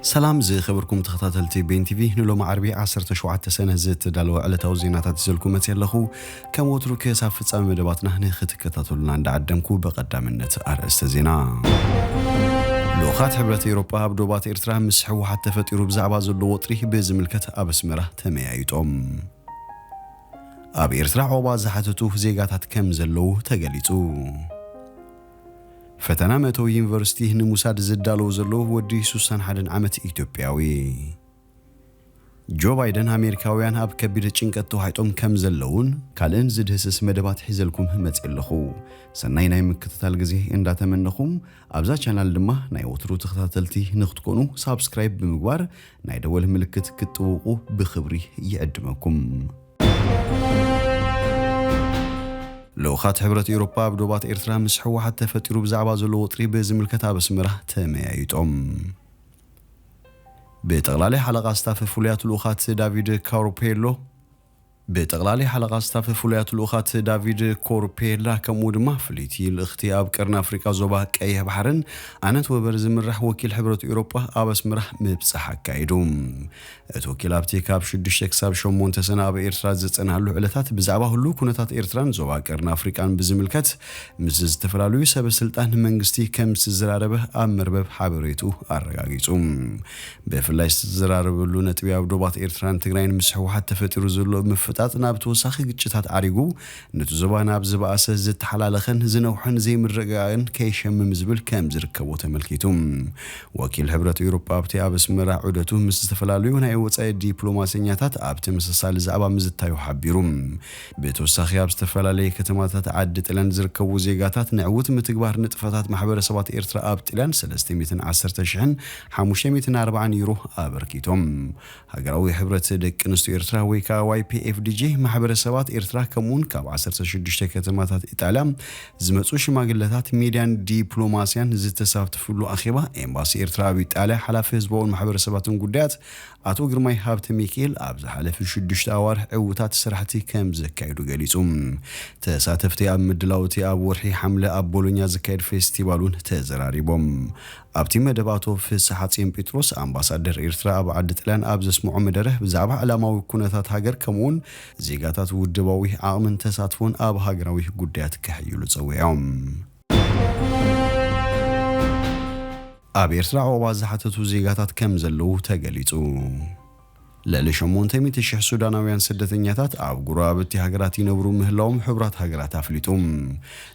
ሰላም ዝኸበርኩም ተኸታተልቲ ቤን ቲቪ፣ ንሎሚ ዓርቢ ዓሰርተ ሸውዓተ ሰነ ዝተዳለወ ዕለታዊ ዜናታት ይዘልኩም መጽእ ኣለኹ። ከም ወትሩ ክሳብ ፍጻመ መደባትና ንክትከታተሉና እንዳዓደምኩ፣ በቐዳምነት ኣርእስተ ዜና። ልኡኻት ሕብረት ኤውሮጳ ኣብ ዶባት ኤርትራ ምስ ህወሓት ተፈጢሩ ብዛዕባ ዘሎ ወጥሪ ብዝምልከት ኣብ ኣስመራ ተመያይጦም። ኣብ ኤርትራ ዑቕባ ዝሓተቱ ዜጋታት ከም ዘለዉ ተገሊጹ። ፈተና መእተዊ ዩኒቨርሲቲ ንምውሳድ ዝዳለዉ ዘለዉ ወዲ ሱሳን ሓደን ዓመት ኢትዮጵያዊ። ጆ ባይደን ኣሜሪካውያን ኣብ ከቢድ ጭንቀት ተዋሒጦም ከም ዘለዉን ካልእን ዝድህስስ መደባት ሒዘልኩም መጽእ ኣለኹ። ሰናይ ናይ ምክትታል ግዜ እንዳተመነኹም፣ ኣብዛ ቻናል ድማ ናይ ወትሩ ተኸታተልቲ ንክትኮኑ ሳብስክራይብ ብምግባር ናይ ደወል ምልክት ክትጥውቑ ብኽብሪ ይዕድመኩም። ልኡኻት ሕብረት ኤውሮጳ ኣብ ዶባት ኤርትራ ምስ ህወሓት ተፈጢሩ ብዛዕባ ዘሎ ወጥሪ ብዝምልከት ኣብ ኣስመራ ተመያይጦም። ብጠቕላሊ ሓለቓ ስታፍ ፍሉያት ልኡኻት ዳቪድ ኮርፔሎ ብጠቕላሊ ሓለቓ ስታፍ ፍሉያት ልኡኻት ዳቪድ ኮርፔላ፣ ከምኡ ድማ ፍልይቲ ልእኽቲ ኣብ ቀርኒ ኣፍሪቃ ዞባ ቀይሕ ባሕርን ኣነት ወበር ዝምራሕ ወኪል ሕብረት ኤውሮጳ ኣብ ኣስመራ ምብጻሕ ኣካይዱ። እቲ ወኪል ኣብቲ ካብ ሽዱሽተ ክሳብ ሸሞንተ ሰነ ኣብ ኤርትራ ዝጸንሃሉ ዕለታት ብዛዕባ ህሉው ኩነታት ኤርትራን ዞባ ቀርኒ ኣፍሪቃን ብዝምልከት ምስ ዝተፈላለዩ ሰበ ስልጣን መንግስቲ ከም ዝተዘራረበ ኣብ መርበብ ሓበሬቱ ኣረጋጊጹ። ብፍላይ ዝተዘራረበሉ ነጥቢ ኣብ ዶባት ኤርትራን ትግራይን ምስ ህወሓት ተፈጢሩ ዘሎ ምፍጣጥ ናብ ተወሳኺ ግጭታት ዓሪጉ፣ ነቲ ዞባ ናብ ዝበኣሰ ዝተሓላለኸን ዝነውሐን ዘይምርግጋእን ከይሸምም ዝብል ከም ዝርከቦ ተመልኪቱ። ወኪል ሕብረት ኤውሮጳ ኣብቲ ኣብ ኣስመራ ዑደቱ ምስ ዝተፈላለዩ ናይ ወጻኢ ዲፕሎማሰኛታት ኣብ ተመሳሳሊ ዛዕባ ምዝታዩ ሓቢሩ። ብተወሳኺ ኣብ ዝተፈላለየ ከተማታት ዓዲ ጥልያን ዝርከቡ ዜጋታት ንዕውት ምትግባር ንጥፈታት ማሕበረሰባት ኤርትራ ኣብ ጥልያን ሰለስተ ሚእትን ዓሰርተ ሽሕን ሓሙሽተ ሚእትን ኣርባዓን ዩሮ ኣበርኪቶም። ሃገራዊ ሕብረት ደቂ ኣንስትዮ ኤርትራ ወይ ከዓ ዋይ ፒ ኤፍ ዲ ጂ ማሕበረሰባት ኤርትራ ከምኡውን ካብ ዓሰርተ ሽዱሽተ ከተማታት ኢጣልያ ዝመጹ ሽማግለታት ሚድያን ዲፕሎማስያን ዝተሳተፍሉ ኣኼባ ኤምባሲ ኤርትራ ኣብ ኢጣልያ ሓላፊ ህዝባውን ማሕበረሰባትን ጉዳያት ኣቶ ግርማይ ሃብተ ሚካኤል ኣብ ዝሓለፈ ሽዱሽተ ኣዋርሕ ዕዉታት ስራሕቲ ከም ዘካየዱ ገሊጹ። ተሳተፍቲ ኣብ ምድላው እቲ ኣብ ወርሒ ሓምለ ኣብ ቦሎኛ ዝካየድ ፌስቲቫል እውን ተዘራሪቦም። ኣብቲ መደብ ኣቶ ፍስሓ ጽዮን ጴጥሮስ ኣምባሳደር ኤርትራ ኣብ ዓዲ ጥልያን ኣብ ዘስምዖ መደረ ብዛዕባ ዕላማዊ ኩነታት ሃገር ከምኡውን ዜጋታት ውድባዊ ዓቕምን ተሳትፎን ኣብ ሃገራዊ ጉዳያት ከሕይሉ ጸዊዖም። ኣብ ኤርትራ ዑቕባ ዝሓተቱ ዜጋታት ከም ዘለዉ ተገሊጹ። ልዕሊ ሸሞንተ ሚእቲ ሽሕ ሱዳናውያን ስደተኛታት ኣብ ጎረባብቲ ሃገራት ይነብሩ ምህላዎም ሕቡራት ሃገራት ኣፍሊጡ።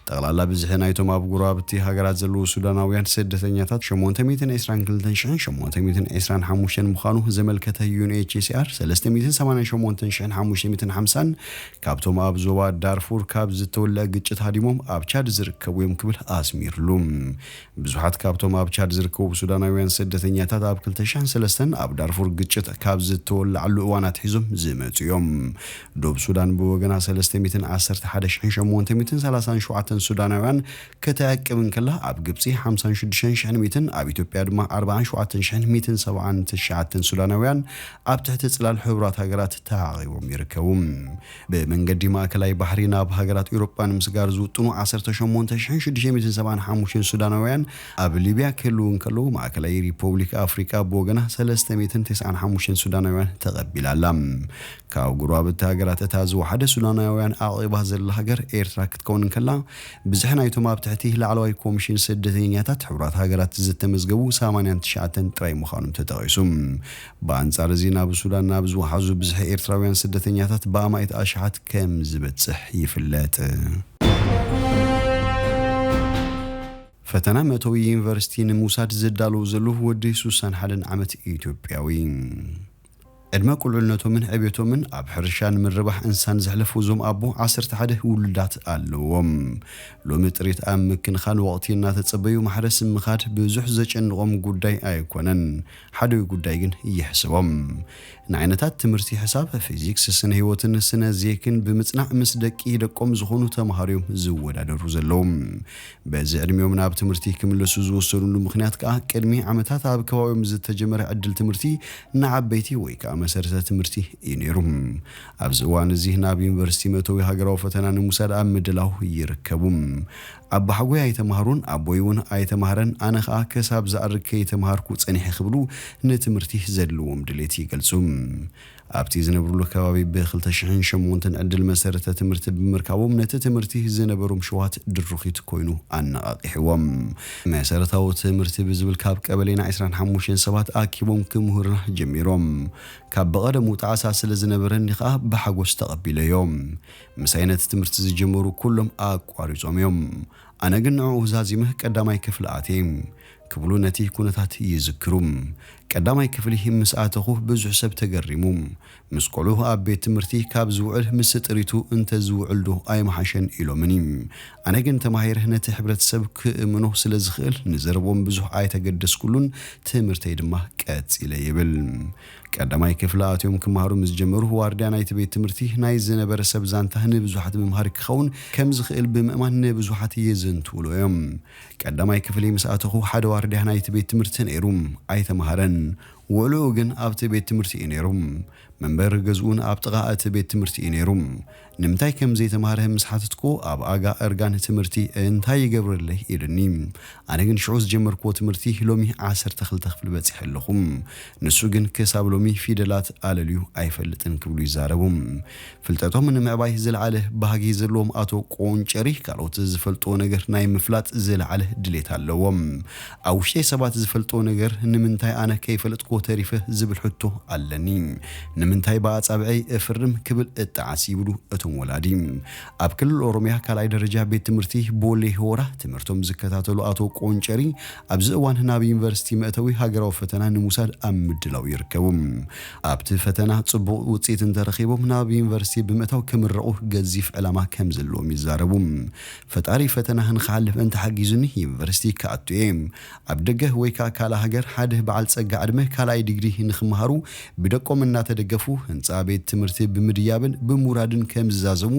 ጠቕላላ ብዝሒ ናይቶም ኣብ ጎረባብቲ ሃገራት ዘለዉ ሱዳናውያን ስደተኛታት ሸሞንተ ሚእትን ዕስራን ክልተን ሽሕን ሸሞንተ ሚእትን ዕስራን ሓሙሽተን ምዃኑ ዘመልከተ ዩ ኤን ኤች ሲ ኣር፣ ሰለስተ ሚእትን ሰማንያን ሸሞንተን ሽሕን ሓሙሽተ ሚእትን ሓምሳን ካብቶም ኣብ ዞባ ዳርፉር ካብ ዝተወልዐ ግጭት ሃዲሞም ኣብ ቻድ ዝርከቡ እዮም ክብል ኣስሚርሉ። ብዙሓት ካብቶም ኣብ ቻድ ዝርከቡ ሱዳናውያን ስደተኛታት ኣብ ክልተ ሽሕን ሰለስተን ኣብ ዳርፉር ግጭት ካብ ዝተወለዓሉ እዋን ኣትሒዞም ዝመጹ እዮም። ዶብ ሱዳን ብወገና ሰለስተ ሚእትን ዓሰርተ ሓደ ሽሕን ሸሞንተ ሚእትን ሰላሳን ሸውዓተን ሱዳናውያን ከተዕቅብ እንከላ፣ ኣብ ግብጺ ሓምሳን ሽዱሽተን ሽሕን ሚእትን፣ ኣብ ኢትዮጵያ ድማ ኣርባዓን ሸውዓተን ሽሕን ሚእትን ሰብዓን ትሽዓተን ሱዳናውያን ኣብ ትሕቲ ጽላል ሕቡራት ሃገራት ተዓቒቦም ይርከቡ። ብመንገዲ ማእከላይ ባሕሪ ናብ ሃገራት ኤውሮጳ ንምስጋር ዝውጥኑ ዓሰርተ ሸሞንተ ሽሕን ሽዱሽተ ሚእትን ሰብዓን ሓሙሽተን ሱዳናውያን ኣብ ሊብያ ክህልዉ እንከለዉ፣ ማእከላይ ሪፖብሊክ ኣፍሪቃ ብወገና ሰለስተ ሚእትን ተስዓን ሓሙሽተን ሱዳናውያን ተቐቢላ ኣላ። ካብ ጎረባብቲ ሃገራት እታ ዝወሓደ ሱዳናውያን ኣዕቒባ ዘላ ሃገር ኤርትራ ክትከውን እንከላ፣ ብዝሒ ናይቶም ኣብ ትሕቲ ላዕለዋይ ኮሚሽን ስደተኛታት ሕቡራት ሃገራት ዝተመዝገቡ ሰማንያን ትሽዓተን ጥራይ ምዃኖም ተጠቒሱ። ብኣንጻር እዚ፣ ናብ ሱዳን ናብ ዝወሓዙ ብዝሒ ኤርትራውያን ስደተኛታት ብኣማኢት ኣሽሓት ከም ዝበጽሕ ይፍለጥ። ፈተና መእተዊ ዩኒቨርሲቲ ንምውሳድ ዝዳለዉ ዘለዉ ወዲ ሱሳን ሓደን ዓመት ኢትዮጵያዊ። ዕድመ ቁልዕነቶምን ዕብየቶምን ኣብ ሕርሻን ምርባሕ እንስሳን ዘሕለፉ እዞም ኣቦ ዓሰርተ ሓደ ውሉዳት ኣለዎም። ሎሚ ጥሪት ኣብ ምክንኻን ወቕቲ እናተጸበዩ ማሕረስ ምኻድ ብዙሕ ዘጨንቖም ጉዳይ ኣይኮነን። ሓደ ጉዳይ ግን የሕስቦም። ንዓይነታት ትምህርቲ ሕሳብ፣ ፊዚክስ፣ ስነ ህይወትን ስነ ዜክን ብምጽናዕ ምስ ደቂ ደቆም ዝኾኑ ተምሃሮ እዮም ዝወዳደሩ ዘለዉ። በዚ ዕድሚኦም ናብ ትምህርቲ ክምለሱ ዝወሰኑሉ ምኽንያት ከኣ ቅድሚ ዓመታት ኣብ ከባቢኦም ዝተጀመረ ዕድል ትምህርቲ ንዓበይቲ ወይ ከኣ መሰረተ ትምህርቲ እዩ ነይሩ። ኣብዚ እዋን እዚ ናብ ዩኒቨርሲቲ መእተዊ ሃገራዊ ፈተና ንምውሳድ ኣብ ምድላው ይርከቡ። ኣባሓጎይ ኣይተማህሩን፣ ኣቦይ እውን ኣይተማህረን፣ ኣነ ኸኣ ክሳብ ዝኣርግ ከይተማሃርኩ ጸኒሐ ክብሉ ንትምህርቲ ዘለዎም ድሌት ይገልጹ። ኣብቲ ዝነብሩሉ ከባቢ ብ2008 ዕድል መሰረተ ትምህርቲ ብምርካቦም ነቲ ትምህርቲ ዝነበሮም ሸዋት ድሩኺት ኮይኑ ኣነቓቒሕዎም። መሰረታዊ ትምህርቲ ብዝብል ካብ ቀበሌና 25 ሰባት ኣኪቦም ክምህሩና ጀሚሮም። ካብ ብቐደሙ ጣዕሳ ስለ ዝነበረኒ ኸኣ ብሓጎስ ተቐቢለዮም። ምሳይ ነቲ ትምህርቲ ዝጀመሩ ኩሎም ኣቋሪጾም እዮም። ኣነ ግን ንዕኡ ዛዚመ ቀዳማይ ክፍሊ ኣትየ። ክብሉ ነቲ ኩነታት ይዝክሩ። ቀዳማይ ክፍሊ ምስ ኣተኹ ብዙሕ ሰብ ተገሪሙ። ምስ ቆልዑ ኣብ ቤት ትምህርቲ ካብ ዝውዕል ምስ ጥሪቱ እንተ ዝውዕል ዶ ኣይምሓሸን ኢሎምኒ። ኣነ ግን ተማሂረ ነቲ ሕብረተሰብ ክእምኖ ስለ ዝኽእል ንዘረብኦም ብዙሕ ኣይተገደስኩሉን ትምህርተይ ድማ ቀጺለ ይብል። ቀዳማይ ክፍሊ ኣትዮም ክመሃሩ ምስ ጀመሩ ዋርድያ ናይቲ ቤት ትምህርቲ ናይ ዝነበረ ሰብ ዛንታ ንብዙሓት መምሃሪ ክኸውን ከም ዝኽእል ብምእማን ንብዙሓት የዘንትውሎ እዮም። ቀዳማይ ክፍሊ ምስ ኣተኹ ሓደ ዋርድያ ናይቲ ቤት ትምህርቲ ነይሩ። ኣይተማሃረን። ውዕልኡ ግን ኣብቲ ቤት ትምህርቲ እዩ ነይሩ። መንበሪ ገዝኡን ኣብ ጥቓ እቲ ቤት ትምህርቲ እዩ ነይሩ። ንምንታይ ከም ዘይተማህረ ምስ ሓተትኩ ኣብ ኣጋ እርጋን ትምህርቲ እንታይ ይገብረለይ ኢሉኒ። ኣነ ግን ሽዑ ዝጀመርክዎ ትምህርቲ ሎሚ 12 ክፍሊ በጺሐ ኣለኹ። ንሱ ግን ክሳብ ሎሚ ፊደላት ኣለልዩ ኣይፈልጥን ክብሉ ይዛረቡ። ፍልጠቶም ንምዕባይ ዝለዓለ ባህጊ ዘለዎም ኣቶ ቆንጨሪ ካልኦት ዝፈልጥዎ ነገር ናይ ምፍላጥ ዝለዓለ ድሌት ኣለዎም። ኣብ ውሽጠይ ሰባት ዝፈልጥዎ ነገር ንምንታይ ኣነ ከይፈለጥክዎ ተሪፈ ዝብል ሕቶ ኣለኒ። ንምንታይ ብኣጻብዐይ እፍርም ክብል እጣዓስ ይብሉ እቶም ወላዲ። ኣብ ክልል ኦሮሚያ ካልኣይ ደረጃ ቤት ትምህርቲ ቦሌ ሆራ ትምህርቶም ዝከታተሉ ኣቶ ቆንጨሪ ኣብዚ እዋን ናብ ዩኒቨርሲቲ መእተዊ ሃገራዊ ፈተና ንምውሳድ ኣብ ምድላው ይርከቡ። ኣብቲ ፈተና ጽቡቕ ውጽኢት እንተረኺቦም ናብ ዩኒቨርሲቲ ብምእታው ክምረቑ ገዚፍ ዕላማ ከም ዘለዎም ይዛረቡ። ፈጣሪ ፈተና ንክሓልፍ እንተሓጊዙኒ ዩኒቨርሲቲ ክኣቱ እየ። ኣብ ደገ ወይ ከዓ ካልእ ሃገር ሓደ በዓል ጸጋ ዕድመ ካልኣይ ዲግሪ ንክመሃሩ ብደቆም እናተደገፉ ህንፃ ቤት ትምህርቲ ብምድያብን ብምውራድን ከም ዝዛዘሙ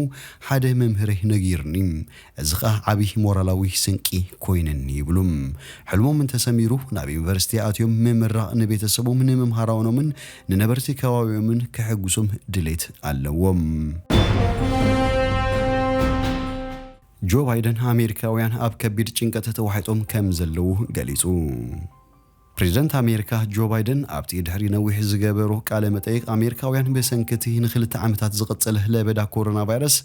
ሓደ መምህረይ ነጊርኒ። እዚ ኸኣ ዓብዪ ሞራላዊ ስንቂ ኮይነኒ ይብሉ። ሕልሞም እንተሰሚሩ ናብ ዩኒቨርሲቲ ኣትዮም ምምራቕ ንቤተሰቦም ንምምሃራኖምን ንነበርቲ ከባቢኦምን ከሐጉሶም ድሌት ኣለዎም። ጆ ባይደን ኣሜሪካውያን ኣብ ከቢድ ጭንቀት ተዋሒጦም ከም ዘለዉ ገሊጹ። ፕሬዚደንት ኣሜሪካ ጆ ባይደን ኣብቲ ድሕሪ ነዊሕ ዝገበሮ ቃለ መጠይቕ ኣሜሪካውያን ብሰንኪ እቲ ንክልተ ዓመታት ዝቐጸለ ለበዳ ኮሮና ቫይረስ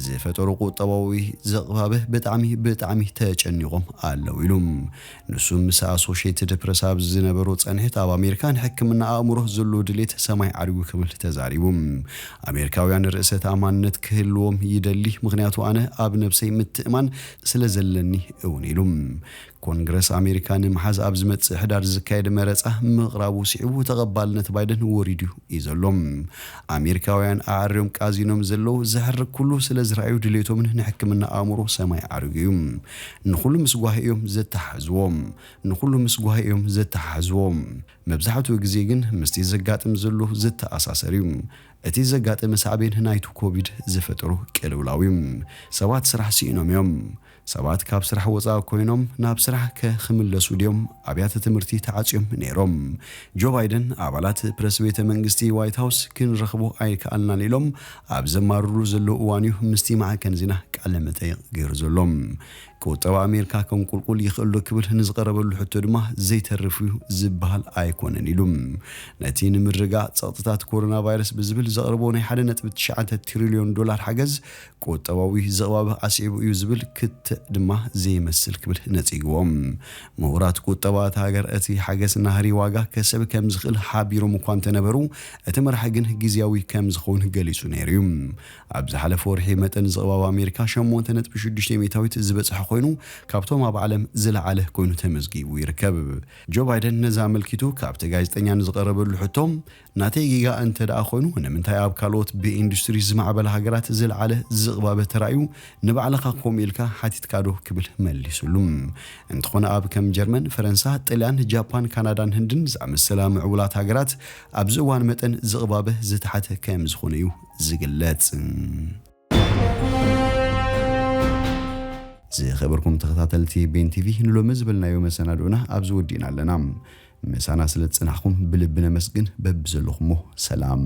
ዝፈጠሮ ቁጠባዊ ዘቕባበ ብጣዕሚ ብጣዕሚ ተጨኒቖም ኣለዉ ኢሉ። ንሱ ምስ ኣሶሽየትድ ፕረስ ኣብ ዝነበሮ ጸንሒት ኣብ ኣሜሪካ ንሕክምና ኣእምሮ ዘሎ ድሌት ሰማይ ዓሪጉ ክብል ተዛሪቡ። ኣሜሪካውያን ርእሰ ተኣማንነት ክህልዎም ይደሊ፣ ምኽንያቱ ኣነ ኣብ ነብሰይ ምትእማን ስለ ዘለኒ እውን ኢሉ። ኮንግረስ ኣሜሪካ ንምሓዝ ኣብ ዝመጽእ ሕዳር ዝካየድ መረጻ ምቕራቡ ስዒቡ ተቐባልነት ባይደን ወሪዱ እዩ ዘሎ። ኣሜሪካውያን ኣዕርዮም ቃዚኖም ዘለዉ ዘሕርቅ ኩሉ ስለ ዝረኣዩ ድሌቶምን ንሕክምና ኣእምሮ ሰማይ ዓሪጉ እዩ። ንኹሉ ምስ ጓሂ እዮም ዘተሓሕዝዎም። ንኹሉ ምስ ጓሂ እዮም ዘተሓሕዝዎም። መብዛሕትኡ ግዜ ግን ምስቲ ዘጋጥም ዘሎ ዝተኣሳሰር እዩ። እቲ ዘጋጠመ ሳዕቤን ናይቲ ኮቪድ ዝፈጠሮ ቅልውላው እዩ። ሰባት ስራሕ ስኢኖም እዮም። ሰባት ካብ ስራሕ ወፃኢ ኮይኖም ናብ ስራሕ ከ ክምለሱ ድዮም? ኣብያተ ትምህርቲ ተዓፅዮም ነይሮም። ጆ ባይደን ኣባላት ፕረስ ቤተ መንግስቲ ዋይት ሃውስ ክንረኽቦ ኣይከኣልናን ኢሎም ኣብ ዘማርሩ ዘለዉ እዋን እዩ ምስቲ ማዕከን ዜና ቃለ መጠይቕ ገይሩ ዘሎ። ቁጠባ ኣሜሪካ ከንቁልቁል ይኽእል ዶ ክብል ንዝቐረበሉ ሕቶ ድማ ዘይተርፍ እዩ ዝበሃል ኣይኮነን ኢሉ። ነቲ ንምርግጋእ ጸቕጥታት ኮሮና ቫይረስ ብዝብል ዘቕረቦ ናይ ሓደ ነጥቢ ትሽዓተ ትሪልዮን ዶላር ሓገዝ ቁጠባዊ ዘቕባብ ኣስዒቡ እዩ ዝብል ክትዕ ድማ ዘይመስል ክብል ነጺግዎ። ምሁራት ቁጠባ እታ ሃገር እቲ ሓገዝ ናህሪ ዋጋ ከስዕብ ከም ዝኽእል ሓቢሮም እኳ እንተነበሩ እቲ መርሓ ግን ግዝያዊ ከም ዝኸውን ገሊጹ ነይሩ እዩ። ኣብ ዝሓለፈ ወርሒ መጠን ዘቕባብ ኣሜሪካ ሸሞንተ ነጥቢ ሽዱሽተ ሚእታዊት ዝበጽሐ ኮይኑ ካብቶም ኣብ ዓለም ዝለዓለ ኮይኑ ተመዝጊቡ ይርከብ። ጆ ባይደን ነዚ ኣመልኪቱ ካብቲ ጋዜጠኛ ንዝቐረበሉ ሕቶ ናተይ ጌጋ እንተ ደኣ ኮይኑ ንምንታይ ኣብ ካልኦት ብኢንዱስትሪ ዝማዕበላ ሃገራት ዝለዓለ ዝቕባበ ተራእዩ ንባዕልኻ ከምኡ ኢልካ ሓቲትካ ዶ ክብል መሊሱሉ። እንተኾነ ኣብ ከም ጀርመን፣ ፈረንሳ፣ ጥልያን፣ ጃፓን፣ ካናዳን ህንድን ዝኣመሰላ ምዕቡላት ሃገራት ኣብዚ እዋን መጠን ዝቕባበ ዝተሓተ ከም ዝኾነ እዩ ዝግለጽ። ዝኸበርኩም ተኸታተልቲ ቤን ቲቪ ንሎሚ ዝበልናዮ መሰናድኡና ኣብዚ ወዲእና ኣለና። ምሳና ስለ ዝጸናሕኩም ብልቢ ነመስግን። በብዘለኹሞ ሰላም።